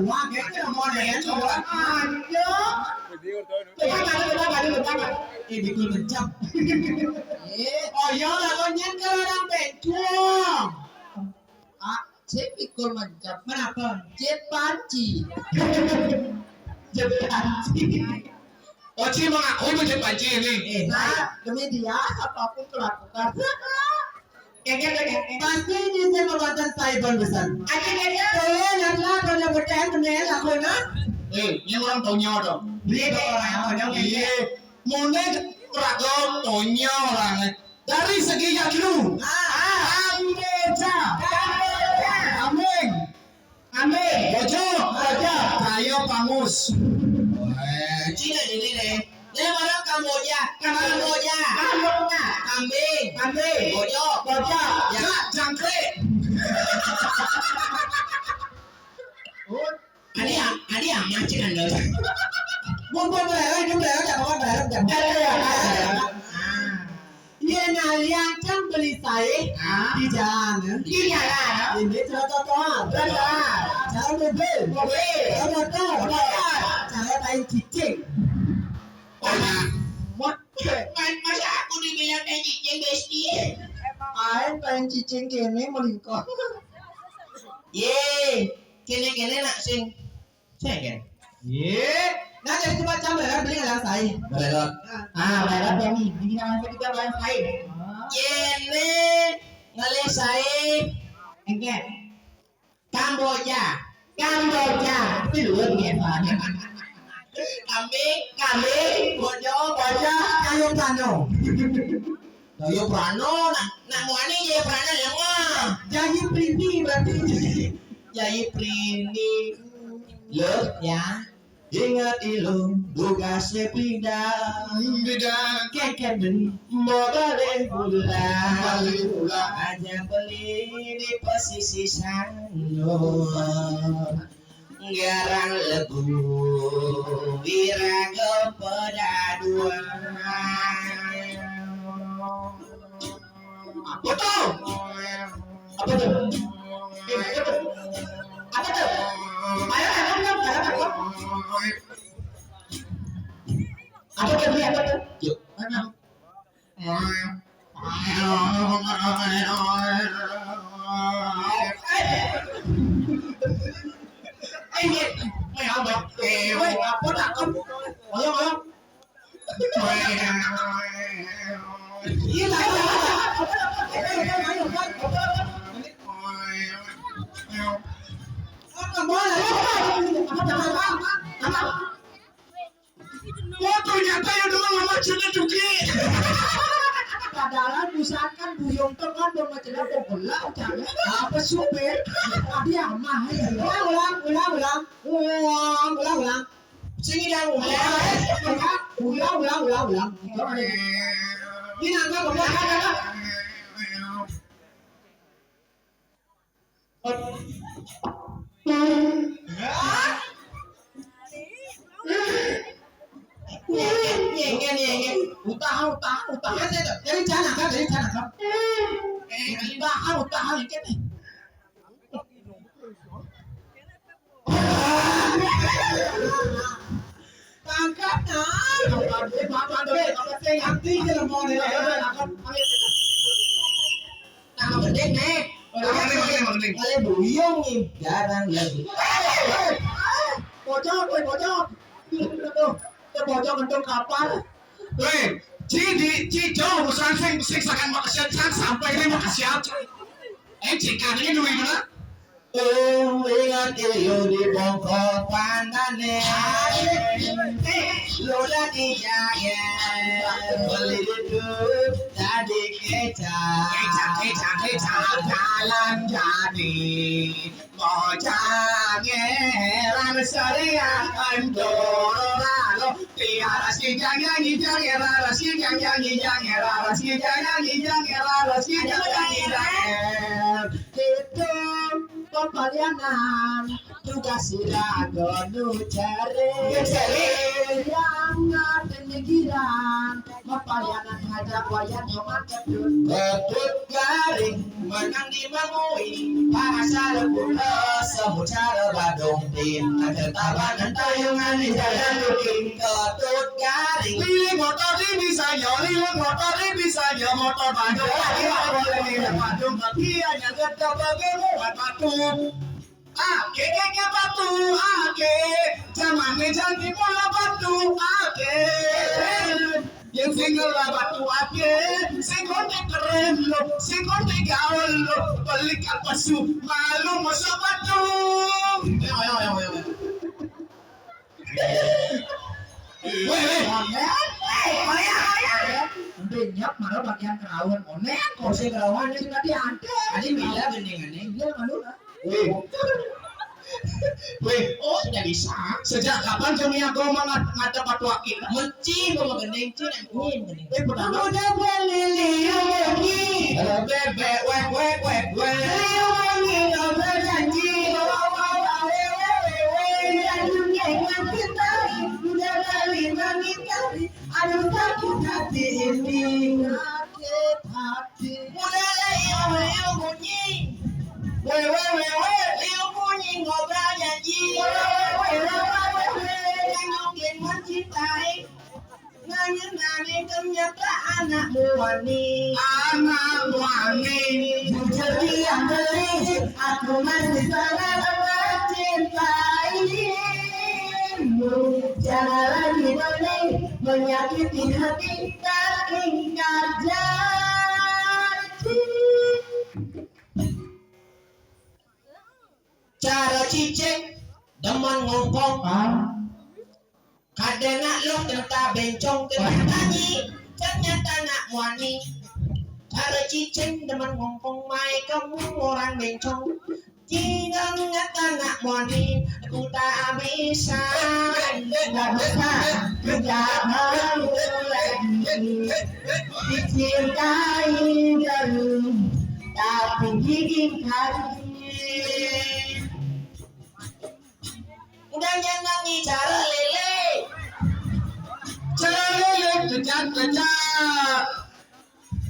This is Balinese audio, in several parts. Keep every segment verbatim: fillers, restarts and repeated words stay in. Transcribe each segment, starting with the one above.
Wah, kayaknya mau ada yang coba. Ayo. Coba balik, coba balik, coba balik. Eh, bikul mencap. Eh, oh iya lah, kau nyet kalau orang pecuang. Ah, cek bikul mencap. Kenapa? Jet panci. Jet panci. Oci mengaku itu jet panci ini. Eh, nah, demi dia apapun kulakukan. Kayaknya, kayaknya. Pasti ini saya pembantu saya pun pesan. Ada kayaknya. Saya yang telah pernah bertahan temen aku, nah. Eh, ini orang Tonyo dong. Iya, orang Tonyo. Iya. Mune ragam Tonyo orang. Dari seginya dulu. Ah. Kamboja. Kamboja. Kambing. Kambing. Bojog. Bojog. Kaya pangus. Eh, Cina ini nih. Ini orang Kamboja. Kamboja. Kamboja. Kambing. Kambing. Bojog. Bojog. Ya, jangkrik. Ada yang, ada yang macam anda. Bukan berharap, dia berharap, tak apa berharap, tak apa. Iya, nah, lihat kan beli saya di jalan, ya. Di jalan. Ini trotoar. Trotoar. Cara mobil. Mobil. Cara motor. Motor. Cara main cicing. Banyak. Mot. Mas, masa aku dibilang main cicing, Besti? Aing main cicing kene melingkar. Ye, kene-kene nak sing. Sing kan? Ye. Nah, jadi cuma cam berapa beli ngalang sai? Berapa? Ah, berapa Beni? Beli ngalang sai kita ngalang sai. Kene ngalih sai. Enggak. Kamboja. Kamboja. Itu luar biasa. Kambing. Kambing. Bojog. Bojog. Kayu Prano. Kayu Prano. Nak, nak muani Jaya Prano yang mah. Jaya Prini berarti. Jaya Prini. Loh, ya. Ingat ilu, tugasnya pindah. Pindah. Keke beli. Mau balik pulang. Balik pulang. Aja beli di pesisir sana. Garang legu, wiraga pada dua. Apa tuh? Apa tuh? Eh, apa tuh? Apa tuh? Ayo, apa tuh? Apa tuh? Apa tuh? Apa tuh? Yuk. Eh, eh, eh, apa? Eh, woi, apa tak? Ayo, ayo. Oh, ternyata yang dulu mama cina juga. Padahal misalkan buyung tuh kan belum macelah, mau gelap, ucapnya apa supir? Tapi amah, ya. Ulang, ulang, ulang, ulang. Ulang, ulang, ulang. Sini dah, ulang. Ulang, ulang, ulang, ulang. Ini nangkap, ulang, ulang, ulang. Utang, utang, utang. Dari sana kan, dari sana kan. Eh, utang, utang, ini. Tangkap, nah. Apa sih? Nanti aja lah mau nih. Nama gede, Nek. Nama gede, nama gede. Kalau buyung nih, jarang lagi. Bocor, woi, bocor. Aduh, itu bocor kentung kapal. Woi, Ci, di, Ci, jauh, bukan sing, sing sakan makasiat, sampai ini makasiat. Eh, Ci, kan ini dulu, mana? Oh, ingat iyo di bongkok pandangan. Lo lagi jaya. Beli duduk tadi kecap. Kecap, kecap, kecap, jalan jadi. Bocah ngeran seriak andoro ralo. Tiara si jang yang jang era si jang yang jang era si jang yang jang era si jang yang jang. Itu pepalianan tugas sira gonu jare. Jare. Yang ngaten pikiran, pepalianan hajak wayan nyoman kedut. Kedut garing menang di mangui, pasar kula semucara badung tin, ada tabanan tayungan di jalan duking. Ketut garing. Liwat motor di bisa yo, liwat motor di bisa yo, motor Bandung. Lagi apa lagi? Bandung tapi hanya gede bagi muat batu. Ake, ke, ke, batu, ake. Zaman meja di mula batu, ake. Yang single lah batu ake. Sing kontek keren lo, sing kontek gaul lo. Balik apa su, malu masuk batu. Ayo, ayo, ayo, ayo. Weh, weh. Onen, weh, oya, oya. Nanti nyap malah bagian kerawan. Onen, kok sih kerawan ini tadi ada. Tadi bila gendingan ini. Iya, malu lah. Weh. Weh, oh, tidak bisa. Sejak kapan kami aku mengat-, ngadep batu aki? Menci, bawa gending, cing, angin, gending. Eh, pertama. Udah berliliu lagi. Bebek, wek, wek, wek, wek. Liu wangi kau berjanji. Wah, wah, wah, weh, weh, weh, weh. Jangan kau mencintai. Udah kali mengingkari. Aduh, sakit hati ini. Sakit hati. Udah lah, liu, liu bunyi. Weh, weh, weh, weh. Liu bunyi ngobrol janji. Weh, weh, weh, weh, weh, weh. Yang mungkin mencintai. Nanya nanya ternyata anak muani. Anak muani. Jujur dia beli, aku masih sangat mencintaimu. Jangan lagi boleh menyakiti hati, tak ingkar janji. Cara cicing demen ngompong. Ah. Kadena lo ternyata bencong, ternyata nyi, ternyata nak muani. Cara cicing demen ngompong, mai kamu orang bencong. Jingang nyata nak muani, aku tak bisa. Tak bisa, tidak mau lagi dicintai terus, tapi diingkari. Udah nyenangi cara lele. Cara lele kejat-kejat.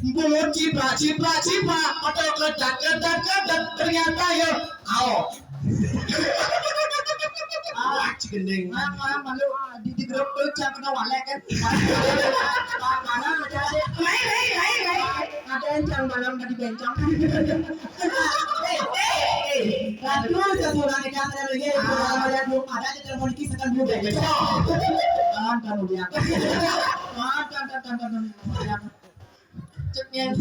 Bungut ciprak, ciprak, ciprak. Atau kedat, kedat, kedat. Ternyata ya, ao. Ah, cigending. Mang, mang, malu, ah, di, di grup tuh, cang kena walek kan. Mana ada, ada. Lain, lain, lain, lain. Ada yang cang malam tadi bencong. Eh, eh, eh. Aduh, sesudah kita ada lagi. Ah. Ada yang belum ada, kita mau dikisahkan dulu bencong. Kan, kan, udah. Kan, kan, kan, kan, kan, kan. Ceknya.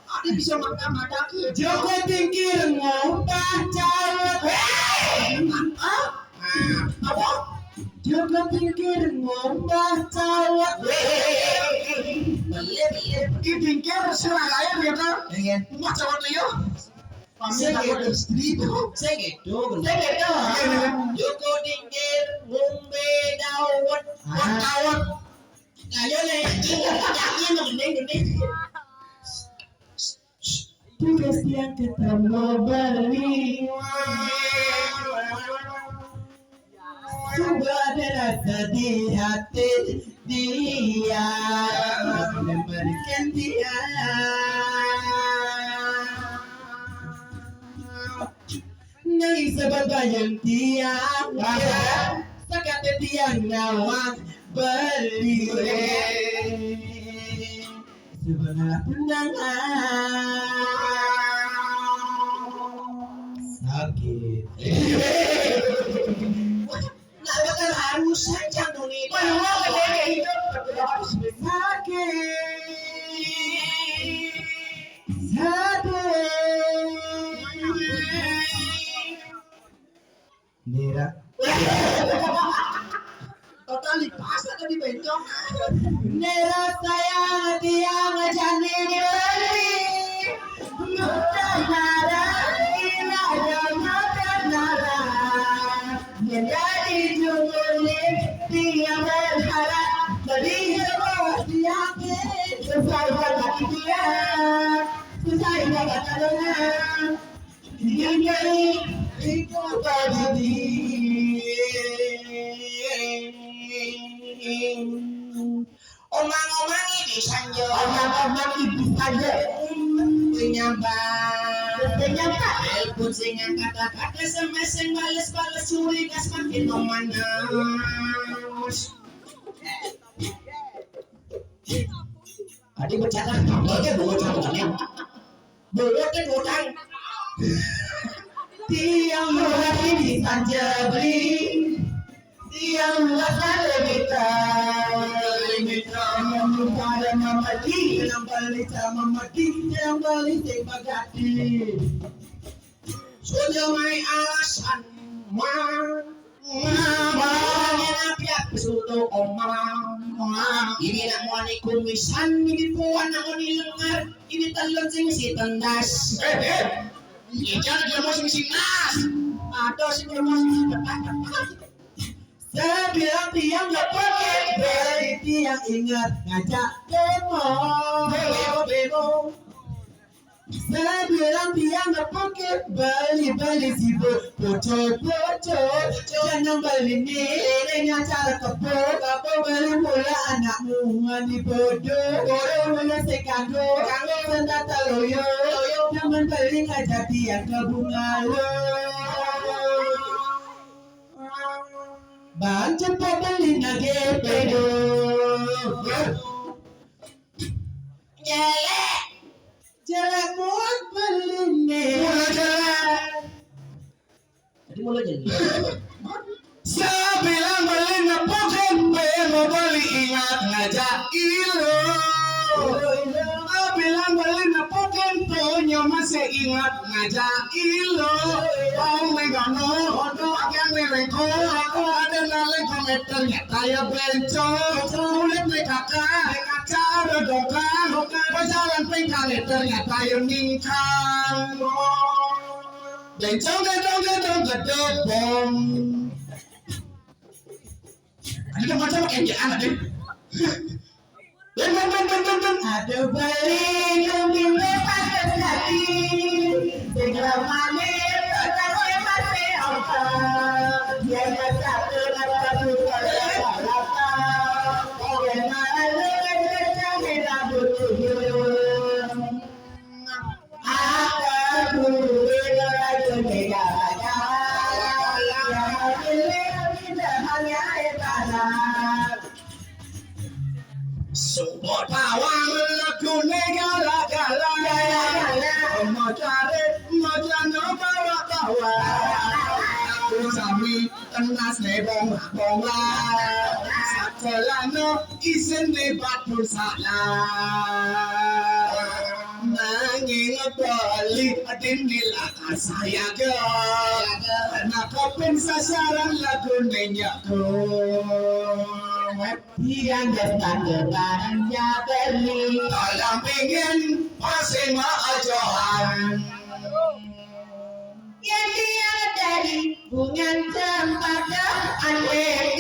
Ada bisa makan, makan. Joko tingkir ngopah cawet. Hei! Ah? Apa? Joko tingkir ngopah cawet. Hei, hei, hei, hei, hei. Iya, iya. Di tingkir serang air ya, kan? Iya. Ngopah cawet ya. Pamit sama istri itu. Saya gitu. Saya gitu. Iya, iya. Joko tingkir ngombe dawet. Ah. Dawet. Ayo, Le. Iya, iya, gending, gending. Tugas yang ketemu beli. Sungguh ada rasa di hati dia. Memberikan dia. Nangis sebab bayang tiang. Sakit tiang nawang beli. Sebenarnya tenang. Sakit. Nak bakal harus saja dunia. Mana mau ke hidup? Sakit. Sakit. Nira. Total dipaksa tadi bencong. Nira sayang tiang jani beli. Mudah marah, ina ada mudah marah. Menjadi jumuli tiang berharap. Beli semua siapin. Sesuai dengan dia. Sesuai dengan dia. Omang-omang ini saja. Omang-omang ini saja. Penyambat. Penyambat. Telepon sing angkat-angkat, S M S sing bales-bales, curiga semakin memanas. Tadi bercanda, oke, bawa canda. Bawa kan utang. Tiang murah ini saja beli. Tiang murah ada kita. Kita membuka dan memati. Yang balik sama mati. Yang balik saya bagati. Sudah mai alasan ma ma sudah omang. Ini nak muani kumisan, ini puan nak muani lengar, ini telon sing si tendas. Eh, eh. Ini jangan dia mau sing sinas. Ada sing dia mau sing sinas. Saya bilang tiang nggak pakai, beli tiang ingat ngajak demo. Demo, demo. Saya bilang tiang nggak pakai, beli-beli sibuk, bocor-bocor. Jangan beli nih, ini acara kebun. Apa beli mula anakmu, ani bodoh. Orang mula sekando, kalau senda taloyo. Jangan beli ngajak tiang ke Bungalo. Bang cepat beli nage pedo. Jelek. Jelek muat beli nih. Mula jelek. Jadi mula jelek. Saya bilang beli nepukin, pengen mau beli ingat ngajak ilo. Saya bilang beli nepukin, punya masih ingat ngajak ilo. Mau megang no, pakai merengko, ada naleng kometer, ternyata ya bencong. Kulit mereka, cara dongkang, berjalan pengkali, ternyata ya ningkang. Bencong, gedong, gedong, gedebong. Ada macam kayak dia anak deh. Ben, ben, ben, ben, ben, ben. Ada balik kambing besar sekali. Segera manis, tetapi masih apa? Dia tak pernah satu kali apa. Bagaimana dengan kecangnya rambut tujuh? Akan dulu dengan raja negara. Yang memilih tidak hanya tanah. Sumpah tawang lagu negara-gara. Mau cari, mau jano bawa-bawa. Aku sami tenas ne bong-bongan. Sakelano isin ne batu sana. Nanging bali adin nila saya ga. Nak kapin sasaran lagu nenyaku. Tiang datang ke barangnya beli. Dalam pingin masih maajohan. Yang dia dari bunga cempaka aneh.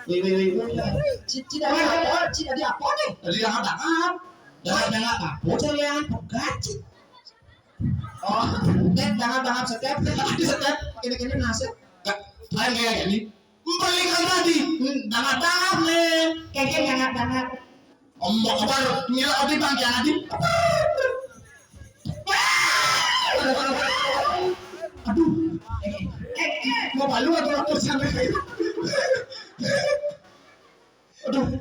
Wih, wih, wih, wih. Ci-, ci-, tadi apa? Ci-, tadi apa nih? Tadi yang apa? Jangan, jangan apa? Bocah yang pegaci. Oh, Tet, jangan banget setep, Tet, tadi setep, kini-kini nasib. Lain kayak gini. Balikan tadi, hmm, dangat-dangat nih. Kayaknya dangat-dangat. Ombok kabar, nyelak di bang, jangan di. Aduh, eh, eh, eh, mau malu atau aku sampai? Aduh,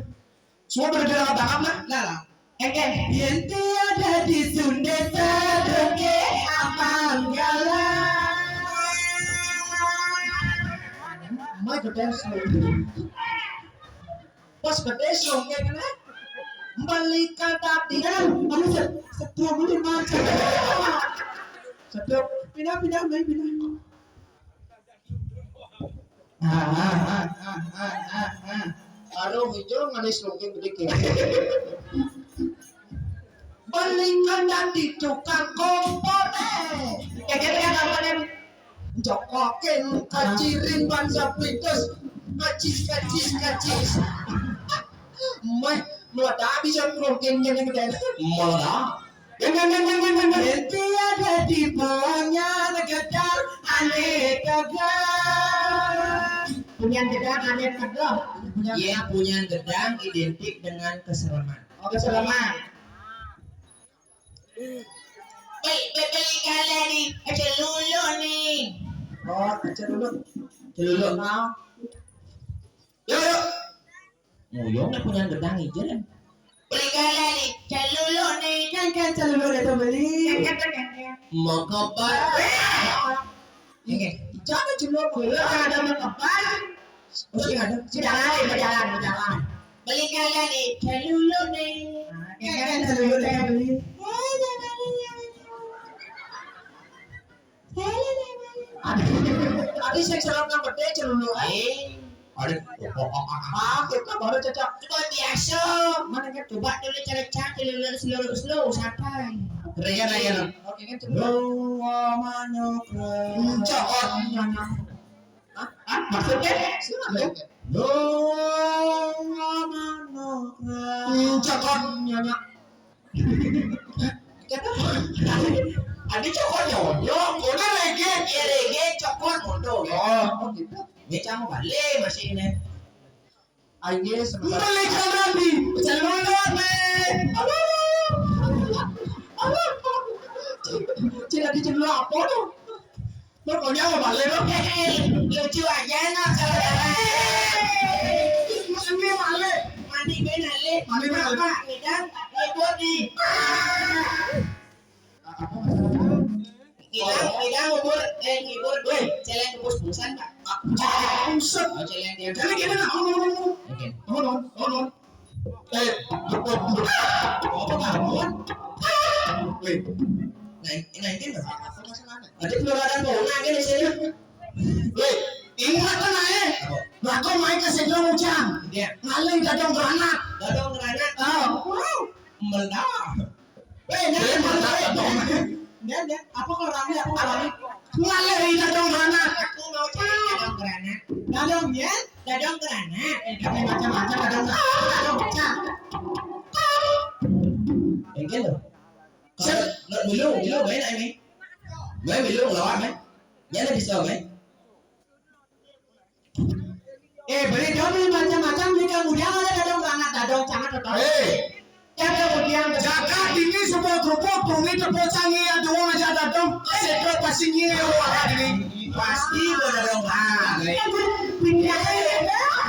semua pada dangat-dangat lah. Lah, lah. Eh, eh, yang tiada di Sunda Sadoke Amanggala. Mai gede sih. Pas gede sih, kayak gini. Balik ke tadi. Kan, kamu set-, setrum ini macam. Setrum. Pindah, pindah, main pindah. Ah, ah, ah, ah, ah, ah, ah. Aduh, hijau manis mungkin sedikit. Balikan tadi tukang kompor, eh. Kayak gitu ya, komponen. Jokokin, kacirin, ban sapitus. Kacis, kacis, kacis. Meh, meledak bisa mungkin yang gede. Meledak. Tiada di punyan gedang, ane tegar. Punyan gedang, ane tegar. Ya, punyan gedang identik dengan kesereman. Oh, kesereman. Beli, beli kala ni, celulu ni. Oh, celulu. Celulu. Nah. Yo, yo. Nguyung nak punyan gedang ijen. Beli kala ni, celulu ni. Kan, kan, celulu dah tu beli. Kan, kan, kan, kan. Mau kobar. Ini, jangan celulu. Ada mau kobar. Mesti ada. Berjalan, berjalan, berjalan. Beli kala ni, celulu ni. Kan, kan, celulu dah beli. Tapi saya serap nang pete celulu. Eh. Ada. Ah, kita baru cocok. Coba biasa. Mana kan? Coba dulu cara cak celulu slow, slow, santai. Raya, raya. Oke kan, coba. Doa manuk. Cokot. Hah? Hah? Maksudnya? Siapa? Doa manuk. Cokot. Nyonya. Ada cokot nyonyok, kona reggae, ya reggae cokot moto. Oh, oh gitu. Ini kamu balik masih ini. Ayo sebentar. Balik kanan di. Jangan mundur, men. Cina di cina apa tuh? Pokoknya mau balik lo. Lucu aja no saudara. Mandi balik. Mandi balik. Mandi balik. Apa? Ngidang, ngibur di. Ngidang, ngidang ngubur, eh, ngibur. Weh. Celeng kebus busan, Pak. Buset. Oh, celeng dia. Jadi gini nah, ngomong, ngomong, ngomong. Oke. Ngomong, ngomong, ngomong. Eh, apa kamu? Weh. Nah, nah, ini loh. Apa masalahnya? Ada penularan corona kan di sini. Weh, ingat kan ae. Lah kok main ke sini ucang. Iya. Ngalih dadong granat. Dadong granat. Ah. Melah. Weh, dia malah. Dia, dia. Apa kalau rame, apa kalau rame? Ngalih dadong granat. Aku mau cari dadong granat. Dadong ya? Dadong granat. Tapi macam-macam dadong. Dadong pecah. Engke lo. Kalau lo milu, milu main ae, main. Main milu lawan, main. Ya, bisa, main. Eh, beri dong macam-macam ni kan udah ada dadong granat dadong sangat betul. Eh, Dadong udiang. Jagat ini semua kerupuk, bumi tepuk tangi, ada wong aja dadong. Sedot pasti nyi orang ini. Pasti gua dadong granat. Pindah.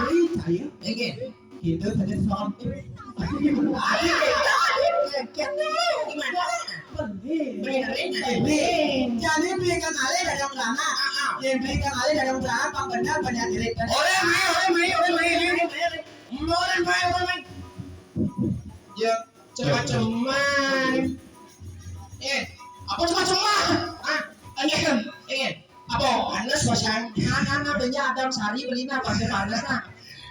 Beri saya. Engke. Itu tadi soal. Gimana? Bener. Bener. Jadi belikan alih dadong granat. Yang belikan alih dadong granat, pang bener banyak cerita. Oleh mai, oleh mai, oleh mai. Oleh mai, oleh mai. Ya, cepat-cepat. Eh, apa cepat-cepat? Ah, tanya kan. Eh, apa? Panas, Mas, kan? Nah, nah, nah, banyak Adam Sari beli nah, pasti panas nah.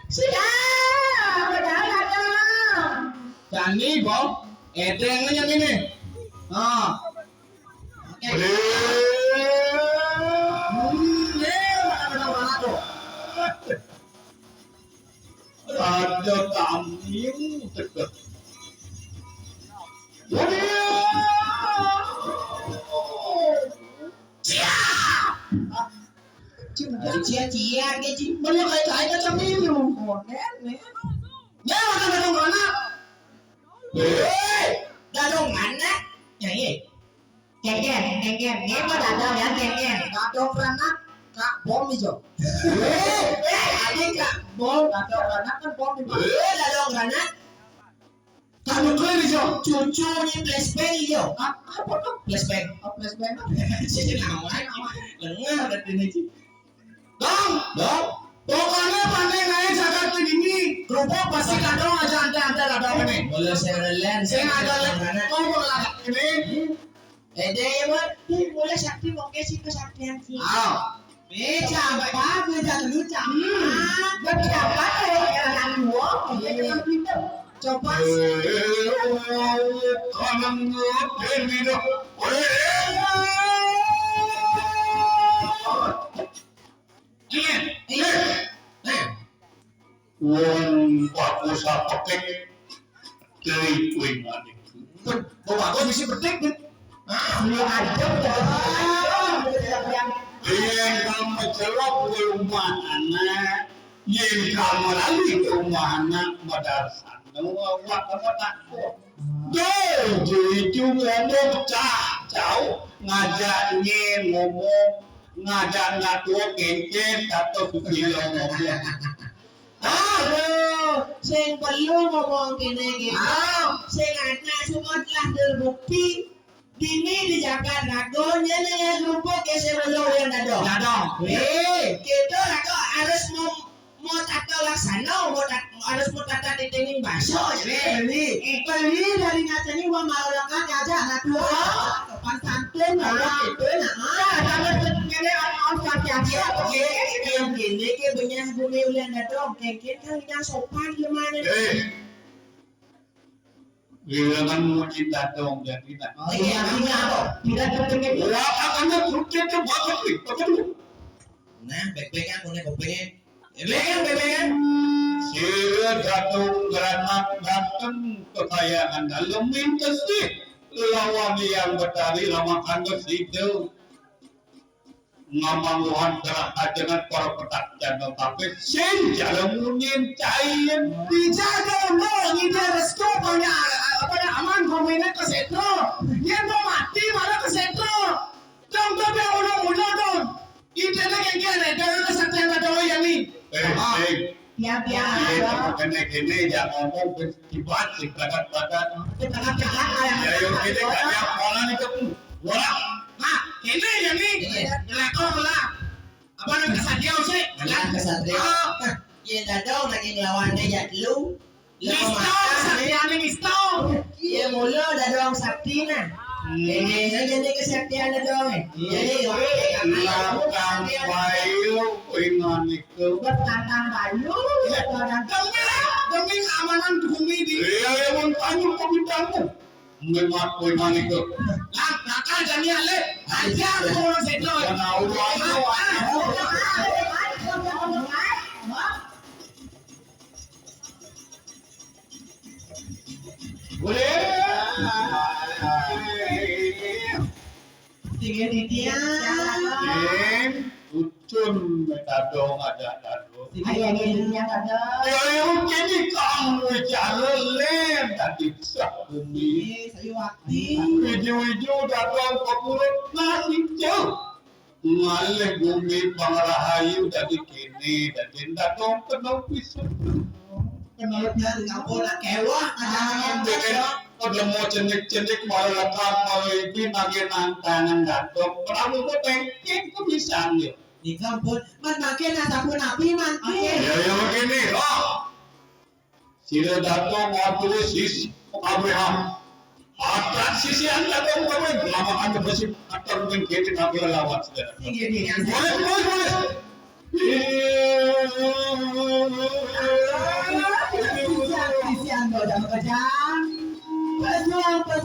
Siap, benar, Adam. Jani, Bong. Edeng nih yang ini. Ah. Oke. Hmm, nih, mana-mana tuh. Ada tamu dekat. Waduh. Cia! Cia, cia, cia, cia. Mana kayak kayak macam ini lu? Konen, men. Ya, mana mana mana? Hei, dadong mana? Ya, iya. Kengken, kengken. Ini mah dadong ya, kengken. Dadong granat, Kak Bom ijo. Eh, eh, ada Kak Bom, dadong granat kan bom ijo. Eh, dadong granat. Kak Nuklir ijo. Cucu ni flashbang ijo. Ah, apa tuh? Flashbang. Oh, flashbang. Sini nama, nama. Lengah berarti ini. Dong, dong. Pokoknya pandai naik jagat ini. Kerupuk pasti kadang aja ante-ante kadang ini. Boleh saya ada lens. Saya ada lens. Kau mau lagi ini. Eh, dia ya, Mat. Ih, boleh sakti, oke sih, kesaktian sih. Ah. Eh, sampai bagus, satu lucu. Hmm. Berapa ya, yang dua, oke, kita pintar. Coba. Eh, kanan, eh, ini, eh. Iya, iya. Nah. Wong bagus petik dari kuing adik. Bawa aku misi petik nih. Ah, iya ada. Yang kamu celok ke rumah anak, yang kamu lari ke rumah anak, modal sana, awak kamu takut. Duh, itu ngomong cah, jauh, ngajak nye ngomong, ngajak nggak tua kengkes, atau kepilih ngomong. Aduh, sing perlu ngomong kene gitu. Ah. Sing ada semua telah terbukti. Dini di Jakarta, ragonya nih ya, lupa ke sebelum yang dadong. Dadong. Eh, kita rago harus mau, mau tata laksana, mau tat-, harus mau tata titingin baso, ya. Beli. Eh. Beli dari ngacani uang marodakan aja, anak tua. Sopan santun, ah, gitu, nah. Ah, sama kene orang asosiasi, oke. Yang gini ke benyah bumi ulian dadong, kengkes kan yang sopan gimana? Eh. Giliran muji dadong jadi nak. Oh, iya, iya, apa? Tidak terdengar. Wah, akannya bukti itu bagus nih, bagus nih. Nah, baik-baik aku nih, baik-baik. Baik-baik, baik-baik. Sira dadong granat dateng ke kayangan dalem mintes nih. Lawan yang betari lama kandes itu. Ngamang Tuhan telah ajengan para petak jana, tapi sing jalan munyin cair. Dijaga mau ngide restu punya apa nih, aman, komennya ke setro. Dia mau mati malah ke setro. Dong, dong, yang udah, udah, dong. Ide lagi yang kira, dong, kesatian ada yang nih. Eh, ah. Eh. Ya, biar. Iya, kene-kene ya ngomong kibat, sing bakat-bakat. Sing bakat-bakat, ya. Ya, yuk, kita banyak orang itu. Orang. Nah, kene ya nih. Iya. Ngelakor lah. Apa namanya, kesatria sih? Iya, kesatria. Ah. Nah, ya dadong lagi ngelawan dia lu. Nista, kesatria nih nista. Iya, mula dadong sakti nah. Hmm. Ini aja nih kesaktian dadong, eh. Iya. Jadi, lakukan bayu, ingat itu. Bertantang bayu, iya. Demi, demi keamanan bumi di. Iya, iya, mau tanya ke bintangmu. Memang, memang itu. Lah, bakal jadi alih. Ajar turun sedo. Kenal, kenal. Boleh. Tinggal di dia. Ning, ucun metadong ada dadong. Ayo, ini dia kata. Ya, ya, kini kamu bicara len tadi sah bumi. Eh, saya wakti. Ijo-ijo dadong kepurut nasi jauh. Ngalih bumi pangerahayu dadi kene, dadi dadong kena pisut. Kena pisut, apa nak kewah, ada yang. Dengan udah mau cenik-cenik, malah lekat, malah ini, nangin tantangan dadong. Prabu kok tengking tuh bisa nih. Nika ampun, man makin asapun api, man. Oke. Ya, ya, begini, oh. Sira datang ngatur sis, Abraham. Atas sisi anda dong, kamu lama anda bersih, akan mungkin kita lawan, saudara. Tinggi, tinggi. Boleh, boleh, boleh. Sisi anda udah pecah. Pejuang, pejuang.